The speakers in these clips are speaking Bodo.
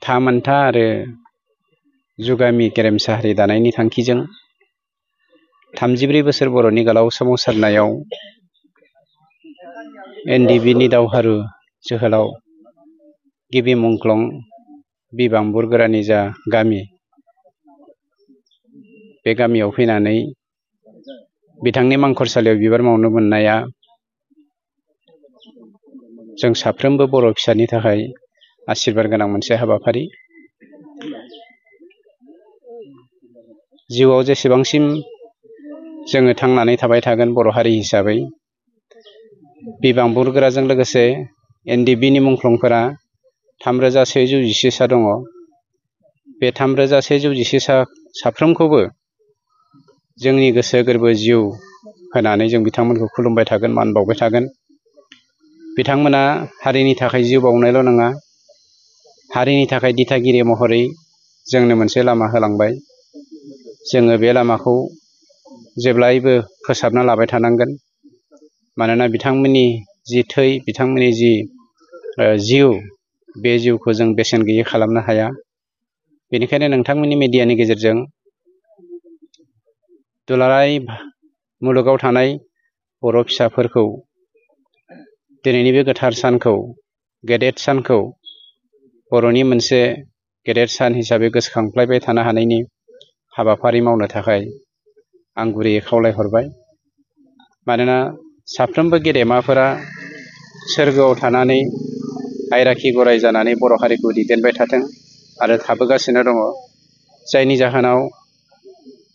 थामोनथा आरो जुगामि गेरेमसा हारि दानायनि थांखिजों 34 बोसोर बर'नि गोलाव सोमावसारनायाव एनडिबिनि दावहारु जोहोलाव गिबि मुंख्लं बिबांबुर गोरानि जा गामि, बे गामियाव फैनानै बिथांनि मांखरसालियाव बिबार मावनो मोननाया जों साफ्रोमबो बर' फिसानि थाखाय आशीर्बाद गोनां मोनसे हाबाफारि। जिउआव जेसेबांसिम जोङो थांनानै थाबाय थागोन बर' हारि हिसाबै, बिबांबुर गोराजों लोगोसे एनडिबिनि मुंख्लंफोरा 3111 सा दङ। बे 3111 साफ्रोमखौबो जोंनि गोसो गोरबो जिउ होनानै जों बिथांमोनखौ खुलुमबाय थागोन, मान बावबाय थागोन। बिथांमोना हारिनि थाखाय जिउ बावनायल' नङा, हारिनि थाखाय दिथागिरि महरै जोंनो मोनसे लामा होलांबाय। जोङो बे लामाखौ जेब्लायबो फोसाबना लाबाय थानांगोन। मानोना बिथांमोननि जि थै, बिथांमोननि जि जिउ, बे जिउखौ जों बेसेन गैयै खालामनो हाया। बेनिखायनो नोंथांमोननि मेडियानि गेजेरजों दुलाराय मुलुगाव थानाय बर' फिसाफोरखौ दिनैनि बे गोथार सानखौ, गेदेर सानखौ बर'नि मोनसे गेदेर सान हिसाबै गोसोखांफ्लायबाय थानो हानायनि हाबाफारि मावनो थाखाय आं गुरैयै खावलायहरबाय। मानोना साफ्रोमबो गेदेमाफोरा सोरगोआव थानानै आइराखि गराय जानानै बर' हारिखौ दैदेनबाय थाथों आरो थाबोगासिनो दङ। जायनि जाहोनाव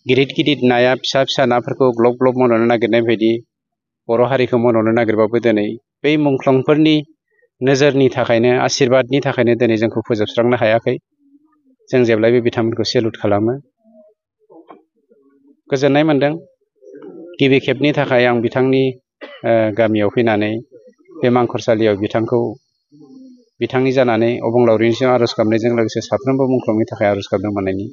गिदिर गिदिर नाया फिसा फिसा नाफोरखौ ग्लब ग्लब मन'नो नागिरनाय बायदि बर' हारिखौ मन'नो नागिरबाबो दिनै बै मुंख्लंफोरनि नोजोरनि थाखायनो, आशीर्बादनि थाखायनो दिनै जोंखौ फोजोबस्रांनो हायाखै। जों जेब्लायबो बिथांमोनखौ सेलुट खालामो। गोजोननाय मोन्दों। गिबि खेबनि थाखाय आं बिथांनि गामियाव फैनानै बे मांखरसालियाव बिथांनि जानानै अबंलावरिनिसिम आर'ज गाबनायजों लोगोसे साफ्रोमबो मुंख्लंनि थाखाय आर'ज गाबनो मोननायनि।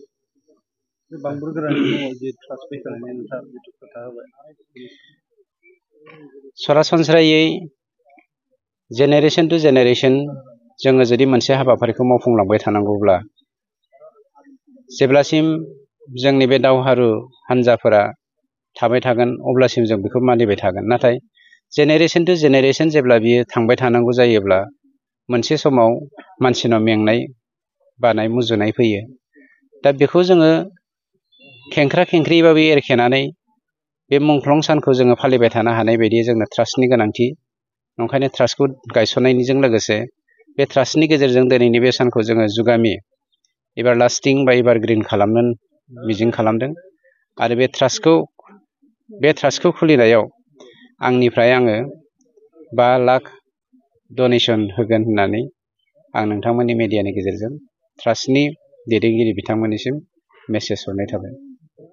बांबुर गोरानि मुङाव जि ट्रास्ट फैखांनायनि नोंथाङा जिथु खोथा होबाय, सरासनस्रायै जेनेरेसन टु जेनेरेसन जोङो जुदि मोनसे हाबाफारिखौ मावफुंलांबाय थानांगौब्ला, जेब्लासिम जोंनि बे दावहारु हान्जाफोरा थाबाय थागोन अब्लासिम जों बेखौ मानिबाय थागोन। नाथाय जेनेरेसन टु जेनेरेसन जेब्ला बियो थांबाय थानांगौ जायोब्ला मोनसे समाव मानसिनाव मेंनाय, बानाय, मुजुनाय फैयो। दा बेखौ जोङो खेंख्रा खेंख्रिबाबो एरखेनानै बे मुंख्लं सानखौ जोङो फालिबाय थानो हानाय बायदि जोंनो ट्रास्टनि गोनांथि। ओंखायनो ट्रास्टखौ गायसननायजों लोगोसे बे ट्रास्टनि गेजेरजों दिनैनि बे सानखौ जोङो जुगामि, एभारलास्टिं बा एभारग्रिन खालामनो मिजिं खालामदों। आरो बे ट्रास्टखौ खुलिनायाव आंनिफ्राय आङो 5 लाख डनेसन होगोन होननानै आं नोंथांमोननि मेडियानि गेजेरजों ट्रास्टनि दैदेनगिरि बिथांमोननिसिम मेसेज हरनाय थाबाय।